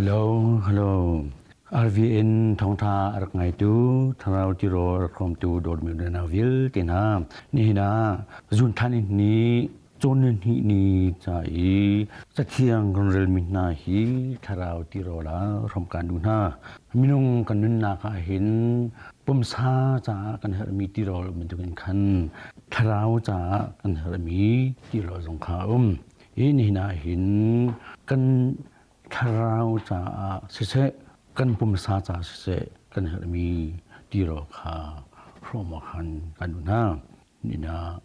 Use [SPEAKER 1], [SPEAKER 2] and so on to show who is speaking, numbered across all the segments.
[SPEAKER 1] Hello, hello. RVN thawngtha a rak ngaitu thlarau tirawl a rak hrawmtu dawtmi unau vialte hna nihin ah zun than in ni cawn ni hnih ni ca i cathiang kan relmi hna hi thlarau tirawl ah hrawm kan duh hna. Minung kan nunnak ah hin pumsa caah kan herhmi tirawl bantukin khan thlarau caah kan herhmi tirawl zong kha a um. Hi nihin ah hin kan thlarau caah siseh kan pumsa caah siseh kan herhmi tirawl kha hrawm awk han kan duh hna. Nihin ah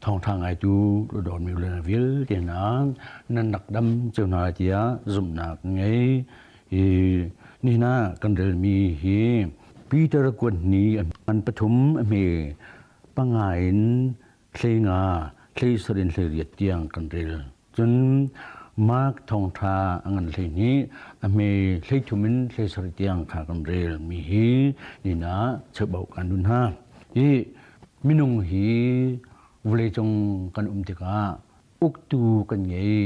[SPEAKER 1] thawngṭha ngaitu dawtmi le vialte hna nan rak dam cio hna tiah zumhnak ngei. Hi nihin ah kan relmi hi Peter kuat ni an pathum a hme panga in hlei nga hlei sarih in hlei riat tiang kan rel. Cun Mark thawngṭha a ngan 12 a hme 33 in 17 tiang kha kan rel mi hi nihin ah cheubauh kan dun hna. Hi minung hi vawleicung kan um tikah uktu kan ngei.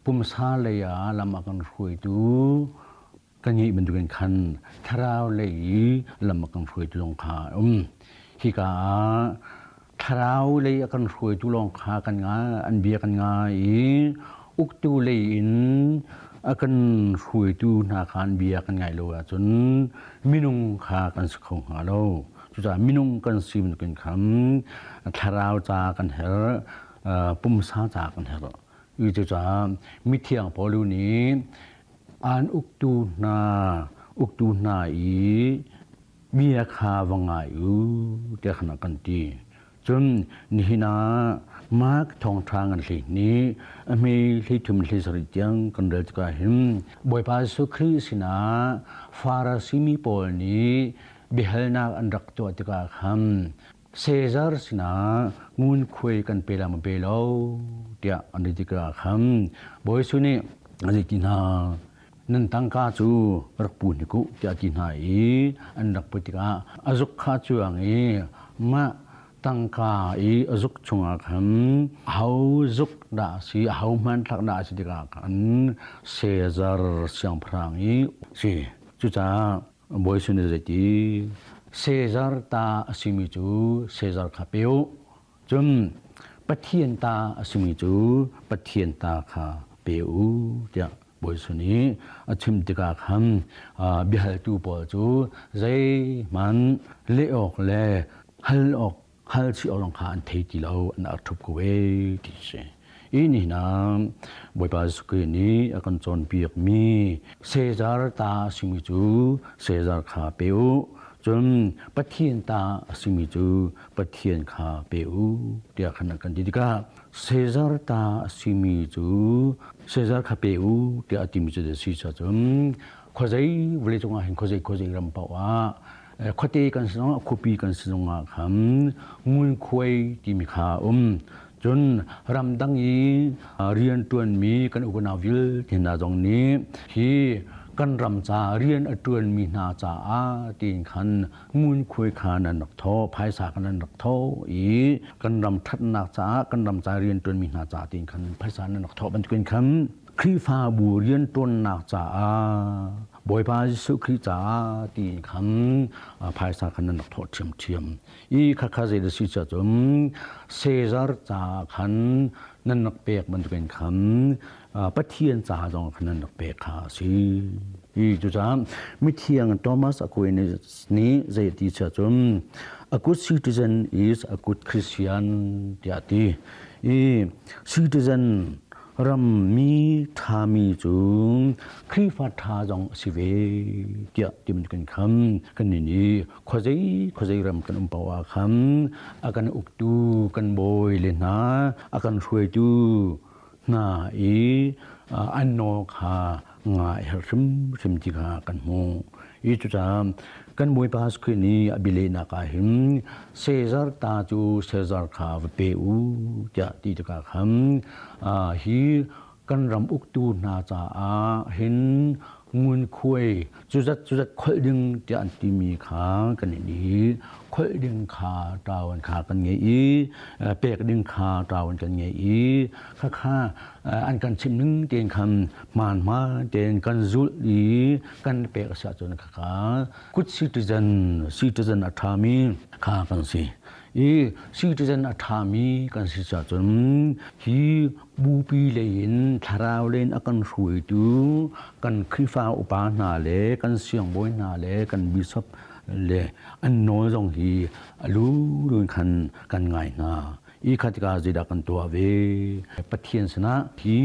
[SPEAKER 1] Pumsa lei ah lam a kan hruaitu kan ngeih bantukin khan thlarau lei i lam a kan hruaitu zong kha a um. Hika ah thlarau lei a kan hruaitu lawng kha kan nga an bia kan ngai i uktu lei in a kan hruaitu hna kha an bia kan ngaih lo ahcun minung kha kan si kho hnga lo. Cucaah minung kan si bantukin khan thlarau ca kan herh, pumsa ca kan herh. Cucaah mithiang Paul nih An uktu hna uktu hna i bia kha va ngai u tiah khan a kan ti. Cun nihin ah Mark thawngṭha ngan 12 a hme 33 37 tiang kan rel tikah hin Bawipa Jesuh Khrih sinah Farasi mi pawl nih biahalnak an rak tuah tikah khan Caesar sinah ngunkhuai kan pe la maw pe lo tiah an ti tikah khan Bawi Jesuh nih a zei ti hna nan tangka cu rak pu hnik u tiah a ti hna i an rak put tikah a zuk kha cuang i mah tangka i a zuk chungah khan aho zuk dah a si aho hmanthlak dah a si tikah khan Caesar siangpahrang i si cucaah Bawi Jesuh nih zeiti Caesar ta a simi cu Caesar kha pe u cun Pathian ta a simi cu Pathian ta kha pe u tiah Bawi Jesuh nih a chim tikah khan biahaltu pawl cu zeihmanh leh awk le hal awk hal chih awk lawng kha an thei ti lo an ar ṭhup ko ee ti a si. Hi ni hna Bawipa Jesuh Khrih nih a kan cawnpiakmi Caesar ta a simi cu Caesar kha pe u, cun Pathian ta a simi cu Pathian kha pe u tiah khan a kan ti tikah Caesar ta a simi cu Caesar kha pe u tiah a timi cu a si cun khuazei vawleicung ah hin khuazei khuazei ram paoh ah khuate kan si zongah khuapi kan si zongah khan ngunkhuai timi kha a um. Cun ramdang i rianṭuanmi kan unau vialte hna zong nih hi kan ram ca rian a ṭuanmi hna caah tiin khan ngunkhuai kha nan rak thawh, phaisa kha nan rak thawh i kan ram ṭhatnak caah kan ram ca rianṭuanmi hna caah tiin khan phaisa nan rak thawh bantukin khan Khrihfabu rianṭuannak caah Bawipa Jesuh Khrih caah tiin khan phaisa khan nan rak thawh ṭhiamṭhiam. I khakha zei da si cun Caesar ca khan nan rak pek bantukin khan Pathian ca zong khan nan rak pek kha a si. Hi cucaah mithiang Thomas Aquinas nih zei ti chia cun a good citizen is a good Christian tiah a ti. I citizen rammi ṭhami cu Khrihfa ṭha zong a si ve tiah ti kan kham kan nih nih khuazei khuazei ram kan um paoh ah khan a kan uktu kan bawi le hna a kan hruaitu hna i an nawl kha ngai herh hrimhrim ti kha kan hmuh. I cucaah kan Bawipa Khrih nih a bialehnak ah hin Caesar ta cu Caesar kha va pe u tiah ti tikah khan hi kan ram uktu hna caah hin Ngunkhuai cuzat cuzat kholh ding tiah an timi kha kan i kholh ding kha ṭawan kha kan ngei i pek ding kha ṭawan kan ngei i khakha an kan chimh ning tein khan hmaan hmaan tein kan zulh i kan pek a si ahcun khakha good citizen, citizen a ṭhami kha kan si. I citizen a ṭhami kan si cun hi bupi lei in thlarau lei in a kan hruaitu kan Khrihfa upa hna le kan siangbawi hna le kan bishop le an nawl zong hi a lu in khan kan ngai hna. I kha tikah zeidah kan tuah ve? Pathian sinah hi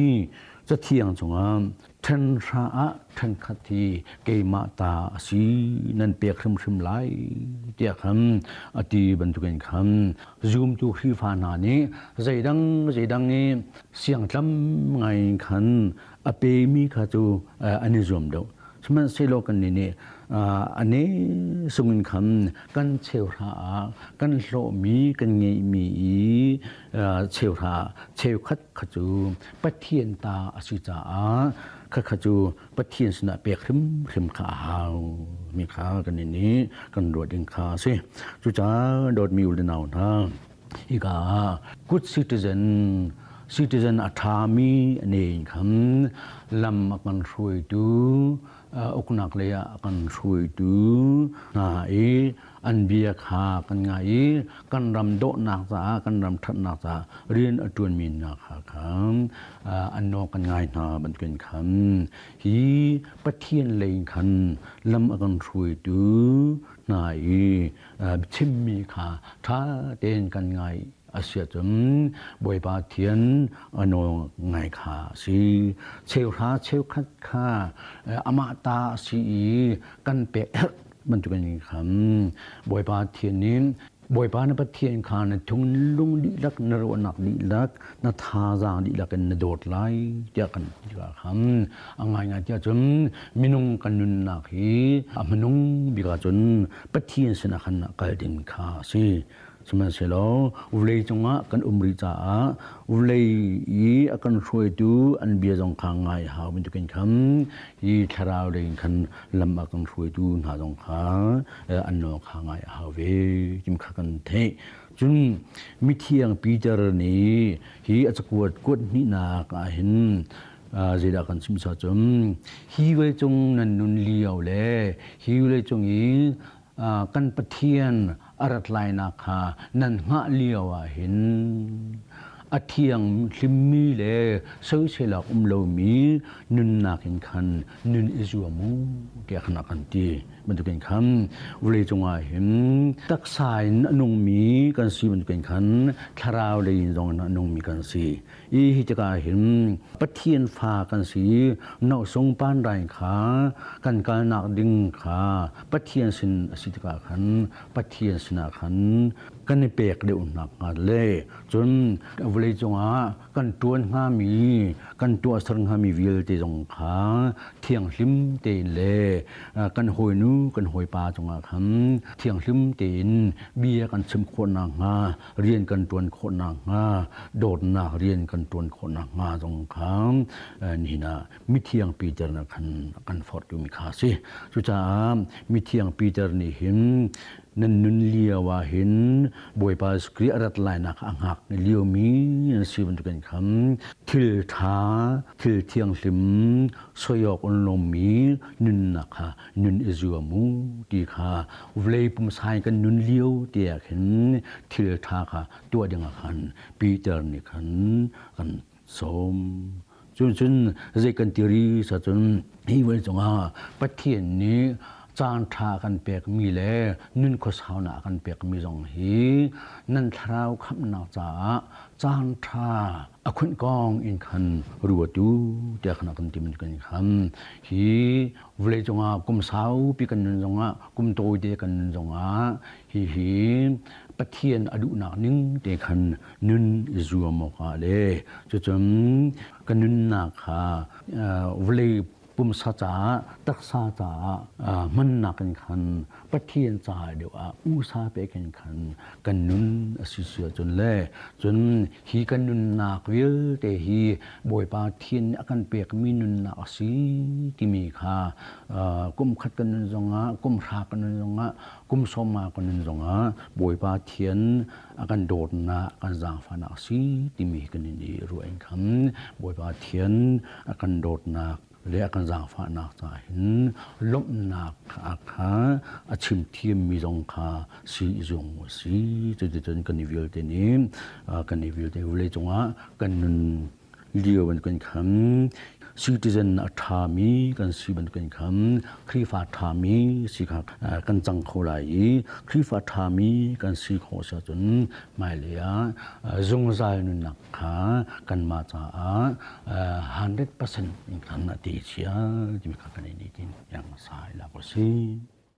[SPEAKER 1] Cathiang chungah ṭhenhra ah ṭhenkhat hi keimah ta a si nan pek hrimhrim lai tiah khan a ti bantukin khan zumtu Khrihfa hna nih zeidang zeidang i siangtlam ngai khan a pemi kha cu an i zuam deuh. Sihmanhsehlaw kannih nih a ne sungin khan kan cheuhra ah kan hlawhmi kan ngeihmi i cheuhra cheukhat kha cu Pathian ta a si caah khakha cu Pathian sinah pek hrimhrim kha a hau mi kha kan nih kan ruat ding kha a si. Cucaah dawtmi u le nau hna, hika ah good citizen, citizen a ṭhami a ne khan lam a kan hruaitu, uknak lei ah a kan hruaitu hna i an bia kha kan ngai i kan ram dawhnak caah, kan ram ṭhatnak caah rian a ṭuanmi hna kha khan an nawl kan ngai hna bantukin khan hi Pathian lei khan lam a kan hruaitu hna i chimmi kha ṭha tein kan ngai a si ahcun Bawipa Thian a nawl ngai kha a si. Cheuhra cheukhat kha amah ta a si i kan pek herh bantukin khan Bawipa Thian nih Bawipa na Pathian kha na thinlung dihlak, na ruahnak dihlak, na thazaang dihlak in na dawt lai tiah kan ti tikah khan a ngaingai tiah cun minung kan nunnak hi a hmanung bik ah cun Pathian sinah khan kal ding kha a si. Sihmanhsehlaw vawlei cungah kan um rih caah vawlei i a kan hruaitu an bia zong kha ngai hau bantukin khan hi thlarau lei in khan lam a kan hruaitu hna zong kha an nawl kha ngai a hau ve tim kha kan theih. Cun mithiang Peter nih hi a cakuat kuat hnihnak ah hin zeidah kan chim cun hi vawleicung nan nun lio le hi vawleicung i kan Pathian a rat lainak kha nan hngah lio ah hin a thiang hlimmi le soisel awk um lomi nunnak in khan nun i zuam u tiah khan a kan ti. Bantukin khan vawleicung ah hin taksa in a nungmi kan si bantukin khan thlarau lei in zong in a nungmi kan si. I hi tikah hin Pathian fa kan si, nosung panrai kha kan kalnak ding kha Pathian sin a si tikah khan Pathian sinah khan kan i pek deuh nakhnga le cun vawleicung ah kan ṭuan hngami, kan tuahser hngami vialte zong kha thianghlim tein le kan hawinu, kan hawipa cungah khan thianghlim tein bia kan chim khawh nakhnga, rian kan ṭuan khawh nakhnga, dawtnak rian kan ṭuan khawh nakhnga zong kha nihin ah mithiang Peter nih khan a kan forhtumi kha a si. Cucaah mithiang Peter nih hin nan nun lio ah hin Bawipa Jesuh Khrih a rat lainak a hngak liomi nan si bantukin khan thil ṭha, thil thianghlim, soi awk an lomi nunnak kha nun i zuam u ti kha vawlei pumsa in kan nun lio te ah khin thil ṭha kha tuah dingah khan Peter nih khan kan sawm. Cun cun zei kan ti ri sa cun hi vawlei cungah Pathian nih caan ṭha kan pekmi le nun khuasaunak kan pekmi zong hi nan thlarau khamhnak caah caan ṭha a khunh kong in khan ruat u tiah khan a kan ti kan khan hi vawlei cungah kum saupi kan nun zongah kum tawite kan nun zongah hihi Pathian a duhnak ning te khan nun i zuam awkah le cucun ka nunnak kha vawlei Pumsa caah, taksa caah hmannak in khan Pathian caah deuh ah usa pek in khan kan nun a si si ahcun le cun hi kan nunnak vialte hi Bawipa Thian nih a kan pekmi nunnak a si timi kha kum khat kan nun zongah, kum hra kan nun zongah, kum sawma kan nun zongah Bawipa Thian a kan dawtnak, kan zaangfahnak a si timi kan in i ruah in khan Bawipa Thian a kan dawtnak le a kan zaangfahnak caah hin lawmhnak kha a chim thiammi zong kha si zung a si. Cuticun kan i vialte nih kan i vialte vawlei cungah kan nun lio bantukin khan citizen a ṭhami kan si bantukin khan Khrihfa ṭhami si kha kan cang kho lai i Khrihfa ṭhami kan si khawh si ahcun hmailei ah zungzal nunnak kha kanmah caah 100% in khan a te chia timi kha kan i tin yang sai la ko si.